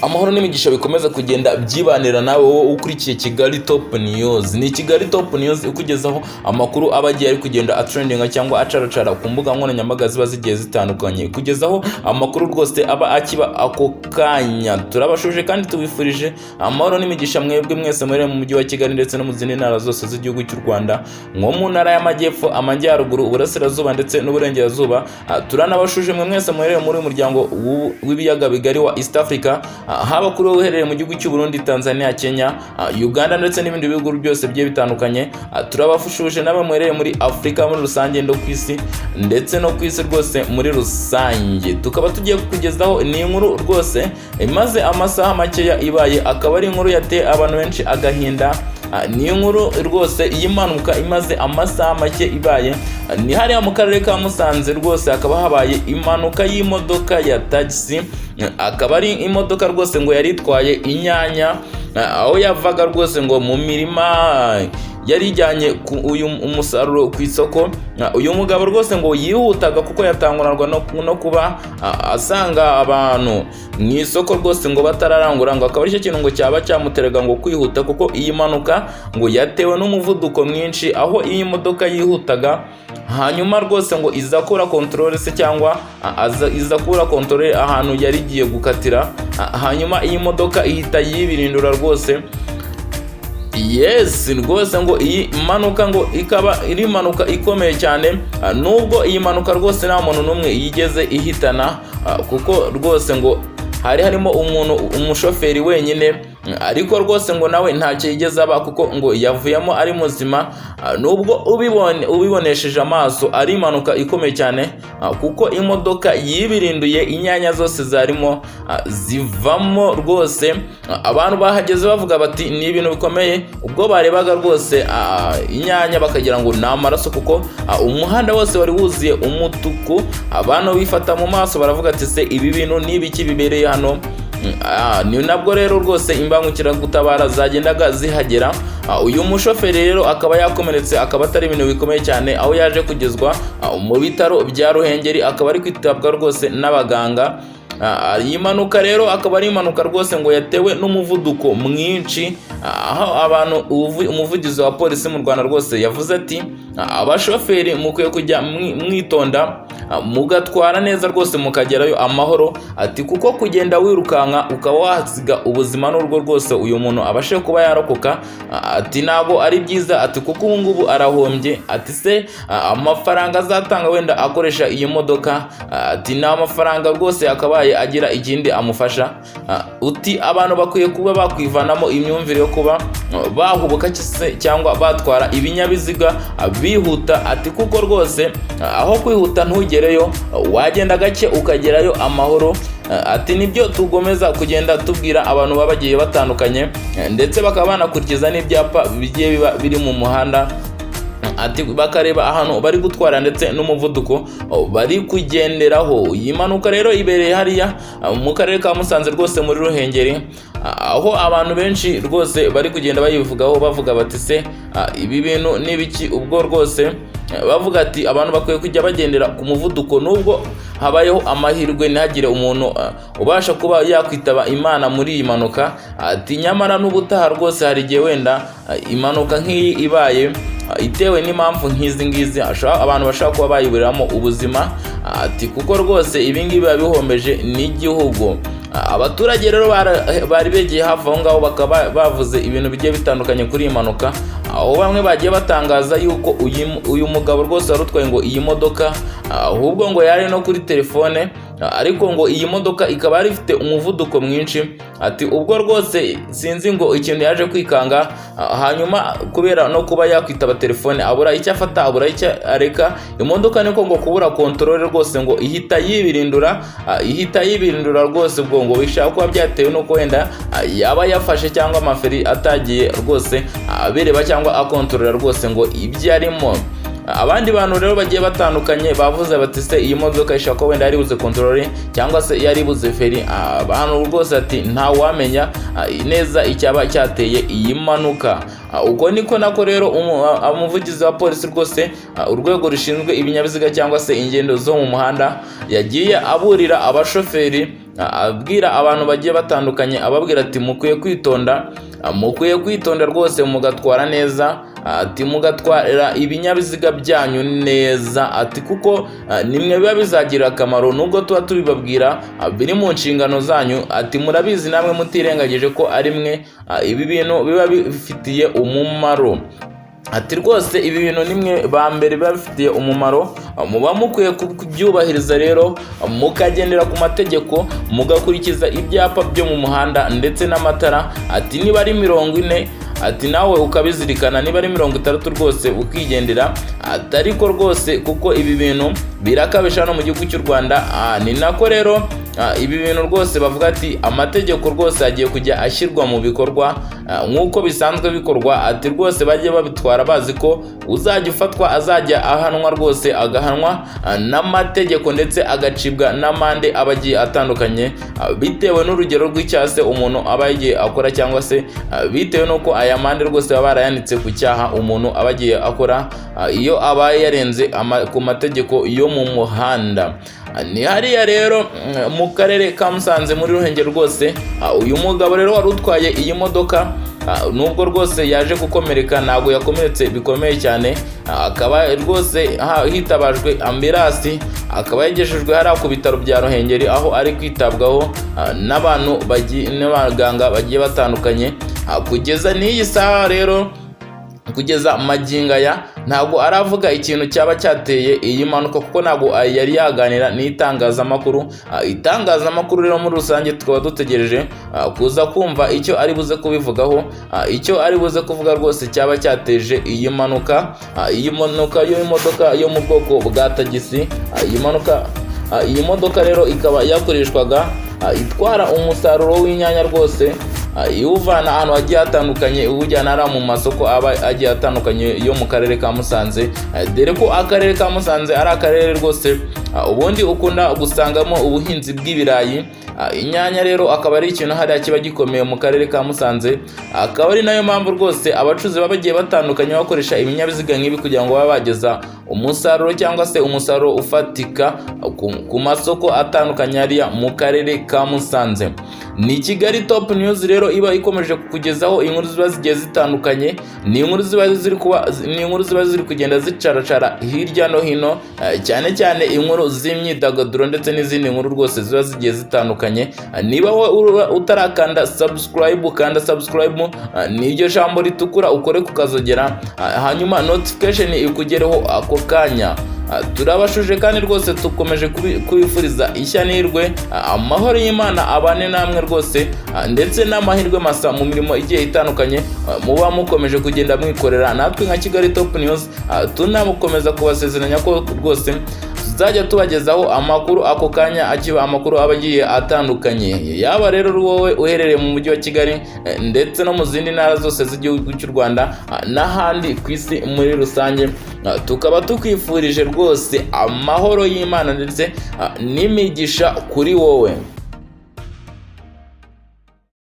Amahoro n'imigisha bikomeza kugenda byibanira nawe wowe ukurikiye Kigali Top News. Ni Kigali Top News ikugezaho amakuru aba agiye ari kugenda atrendinga cyangwa acaracara ku mbuga nkoranyambaga ziba zigiye zitandukanye, kugezaho amakuru rwose aba akiba ako kanya. Turabashuje kandi tubifurije amahoro n'imigisha mwebwe mwese muri mu mujyi wa Kigali ndetse no mu zindi ntara zose z'igihugu cy'u Rwanda, nko mu ntara y'Amajyepfo, Amajyaruguru, Uburasirazuba ndetse n'Uburengerazuba. Turanabashuje mwe mwese muherereye muri uyu muryango w'ibiyaga bigari wa East Africa, haba kuri wowe uherereye mu gihugu cy'u Burundi, Tanzania, Kenya, Uganda ndetse n'ibindi bihugu byose bigiye bitandukanye. Turabashuje nawe muherereye muri Afurika muri rusange no ku isi, ndetse no ku isi rwose muri rusange. Tukaba tugiye kukugezaho ni inkuru rwose imaze amasaha makeya ibaye, akaba ari inkuru yateye abantu benshi agahinda. Ni inkuru rwose y'impanuka imaze amasaha make ibaye. Ni hariya mu karere ka Musanze rwose, hakaba habaye impanuka y'imodoka ya tagisi. Akaba ari imodoka rwose ngo yari itwaye inyanya, aho yavaga rwose ngo mu mirima yari ijyanye uyu umusaruro ku isoko. Uyu mugabo rwose ngo yihutaga kuko yatanguranwa no kuba asanga abantu mu isoko rwose ngo batararangura, ngo akaba aricyo kintu ngo cyaba cyamuteraga ngo kwihuta, kuko iyi mpanuka ngo yatewe n'umuvuduko mwinshi, aho iyi modoka yihutaga, hanyuma rwose ngo iza kubura contrôle se cyangwa iza kubura contrôle ahantu yari igiye gukatira, hanyuma iyi modoka ihita yibirindura rwose. Yes, rwose ngo iyi mpanuka ngo ikaba iri impanuka ikomeye cyane, nubwo iyi mpanuka rwose nta muntu n'umwe yigeze ihitana, kuko rwose ngo hari harimo umuntu, umushoferi wenyine, ariko rwose ngo nawe ntacyo yigeze aba, kuko ngo yavuyemo ari muzima. Nubwo ubibone ubibonesheje amaso ari impanuka ikomeye cyane, kuko imodoka yibirinduye, inyanya zose zarimo zivamo rwose. Abantu bahageze bavuga bati ni ibintu bikomeye, ubwo barebaga rwose inyanya bakagira ngo ni amaraso, kuko umuhanda wose wari wuzuye umutuku. Abantu bifata mu maso baravuga ati: "Se ibi bintu ni ibiki bibereye hano?" Ni nabwo rero rwose imbangukiragutabara zagendaga zihagera. Uyu mushoferi rero akaba yakomeretse, akaba atari ibintu bikomeye cyane, aho yaje kugezwa mu bitaro bya Ruhengeri, akaba ari kwitabwa rwose n'abaganga. Iyi mpanuka rero akaba ari impanuka rwose ngo yatewe n'umuvuduko mwinshi, aho abantu umuvugizi wa polisi mu Rwanda rwose yavuze ati: "Abashoferi mukwiye kujya mwitonda, mugatwara neza rwose mukagerayo amahoro," ati kuko kugenda wirukanka ukaba wahasiga ubuzima n'urwo rwose uyu muntu abashe kuba yarokoka, ati ntabwo ari byiza, ati kuko ubu ngubu arahombye, ati se amafaranga azatanga wenda akoresha iyi modoka, ati ni amafaranga rwose yakabaye agira ikindi amufasha. Uti abantu bakwiye kuba bakwivanamo imyumvire yo kuba bahubuka se cyangwa batwara ibinyabiziga bihuta, ati kuko rwose aho kwihuta ntugereyo, wagenda gake ukagerayo amahoro. Ati nibyo tugomeza kugenda tubwira abantu baba bagiye batandukanye, ndetse bakaba banakurikiza n'ibyapa bigiye biba biri mu muhanda, ati bakareba ahantu bari gutwara ndetse n'umuvuduko bari kugenderaho. Iyi mpanuka rero ibereye hariya mu karere ka Musanze rwose muri Ruhengeri, aho abantu benshi rwose bari kugenda bayivugaho, bavuga bati: "Se ibi bintu ni ibiki?" Ubwo rwose bavuga ati abantu bakwiye kujya bagendera ku muvuduko, nubwo habayeho amahirwe ntihagire umuntu ubasha kuba yakwitaba Imana muri iyi mpanuka, ati nyamara n'ubutaha rwose hari igihe wenda impanuka nk'iyi ibaye itewe n'impamvu nk'izi ngizi, abantu bashobora kuba bayiburiramo ubuzima, ati kuko rwose ibi ngibi biba bihombeje n'igihugu. Abaturage rero bari begeye hafi aho ngaho bakaba bavuze ibintu bigiye bitandukanye kuri iyi mpanuka, aho bamwe bagiye batangaza yuko uyu mugabo rwose wari utwaye ngo iyi modoka ahubwo ngo yari no kuri telefone, ariko ngo iyi modoka ikaba yari ifite umuvuduko mwinshi, ati ubwo rwose sinzi ngo ikintu yaje kwikanga, hanyuma kubera no kuba yakwitaba telefone abura icyo afata, abura icyo areka, imodoka niko ngo kubura contrôle rwose ngo ihita yibirindura, ihita yibirindura rwose. Ubwo ngo bishobora kuba byatewe n'uko wenda yaba yafashe cyangwa amaferi atagiye rwose abireba cyangwa akontorora rwose ngo ibyo arimo. Abandi bantu rero bagiye batandukanye bavuze bati: "Se iyi modoka ishobora kuba wenda yaribuze contrôle cyangwa se yaribuze feri?" Abantu rwose ati ntawamenya neza icyaba cyateye iyi mpanuka. Ubwo niko nako rero umuvugizi wa polisi rwose, urwego rushinzwe ibinyabiziga cyangwa se ingendo zo mu muhanda, yagiye aburira abashoferi. abwira abantu bagiye batandukanye, ababwira ati: "Mukwiye kwitonda, mukwiye kwitonda rwose mugatwara neza," ati "mugatwara ibinyabiziga byanyu neza," ati "kuko nimwe biba bizagirira akamaro. Nubwo tuba tubibabwira, biri mu nshingano zanyu," ati "murabizi namwe mutirengagije ko ari mwe ibi bintu biba bifitiye umumaro." Ati: "Rwose ibi bintu nimwe ba mbere biba bifitiye umumaro, muba mukwiye kubyubahiriza rero, mukagendera ku mategeko, mugakurikiza ibyapa byo mu muhanda ndetse n'amatara." Ati: "Niba ari 40," ati "nawe ukabizirikana, niba ari 60 rwose ukigendera." Ati: "Ariko rwose kuko ibi bintu birakabije hano mu gihugu cy'u Rwanda." Ni nako rero ibi bintu rwose bavuga ati amategeko rwose agiye kujya ashyirwa mu bikorwa nk'uko bisanzwe bikorwa. Ati: "Rwose bajye babitwara bazi ko uzajya ufatwa azajya ahanwa rwose, agahanwa n'amategeko ndetse agacibwa n'amande aba agiye atandukanye, bitewe n'urugero rw'icyaha se umuntu aba yagiye akora, cyangwa se bitewe n'uko aya mande rwose baba barayanditse ku cyaha umuntu aba agiye akora iyo abaye yarenze ku mategeko yo mu muhanda." Ni hariya rero mu karere ka Musanze muri Ruhengeri rwose. Uyu mugabo rero wari utwaye iyi modoka, nubwo rwose yaje gukomereka, ntabwo yakomeretse bikomeye cyane. Akaba rwose hitabajwe ambulance, akaba yagejejwe hariya ku bitaro bya Ruhengeri, aho ari kwitabwaho n'abantu n'abaganga bagiye batandukanye. Kugeza n'iyi saha rero, kugeza magingo aya, ntabwo aravuga ikintu cyaba cyateye iyi mpanuka, kuko ntabwo yari yaganira n'itangazamakuru. Itangazamakuru rero muri rusange tukaba dutegereje kuza kumva icyo ari buze kubivugaho, icyo ari buze kuvuga rwose cyaba cyateje iyi mpanuka, iyi mpanuka y'imodoka yo mu bwoko bwa tagisi. Iyi mpanuka, iyi modoka rero ikaba yakoreshwaga itwara umusaruro w'inyanya rwose, iwuvana ahantu hagiye hatandukanye iwujyana hariya mu masoko aba agiye atandukanye yo mu karere ka Musanze, dore ko akarere ka Musanze ari akarere rwose ubundi ukunda gusangamo ubuhinzi bw'ibirayi. Inyanya rero akaba ari ikintu hariya kiba gikomeye mu karere ka Musanze, akaba ari nayo mpamvu rwose abacuruzi baba bagiye batandukanye bakoresha ibinyabiziga nk'ibi kugira ngo babe bageza umusaruro cyangwa se umusaruro ufatika ku masoko atandukanye hariya mu karere ka Musanze. Ni Kigali Top News rero iba ikomeje kukugezaho inkuru ziba zigiye zitandukanye. Ni inkuru ziba ziri kuba, ni inkuru ziba ziri kugenda zicaracara hirya no hino, cyane cyane inkuru z'imyidagaduro ndetse n'izindi nkuru rwose ziba zigiye zitandukanye. Niba wowe utarakanda subscribe, kanda subscribe, ni iryo jambo ritukura, ukore kukazogera, hanyuma notification ikugereho ako kanya. Turabashuje kandi rwose dukomeje kubifuriza ishya n'ihirwe, amahoro y'Imana abane namwe rwose, ndetse n'amahirwe masa mu mirimo igiye itandukanye muba mukomeje kugenda mwikorera. Natwe nka Kigali Top News tunamukomeza kubasezeranya ko rwose tuzajya tubagezaho amakuru ako kanya akiba, amakuru aba agiye atandukanye, yaba rero wowe uherereye mu mujyi wa Kigali ndetse no mu zindi ntara zose z'igihugu cy'u Rwanda, n'ahandi ku isi muri rusange. Tukaba tukwifurije rwose amahoro y'Imana ndetse n'imigisha kuri wowe.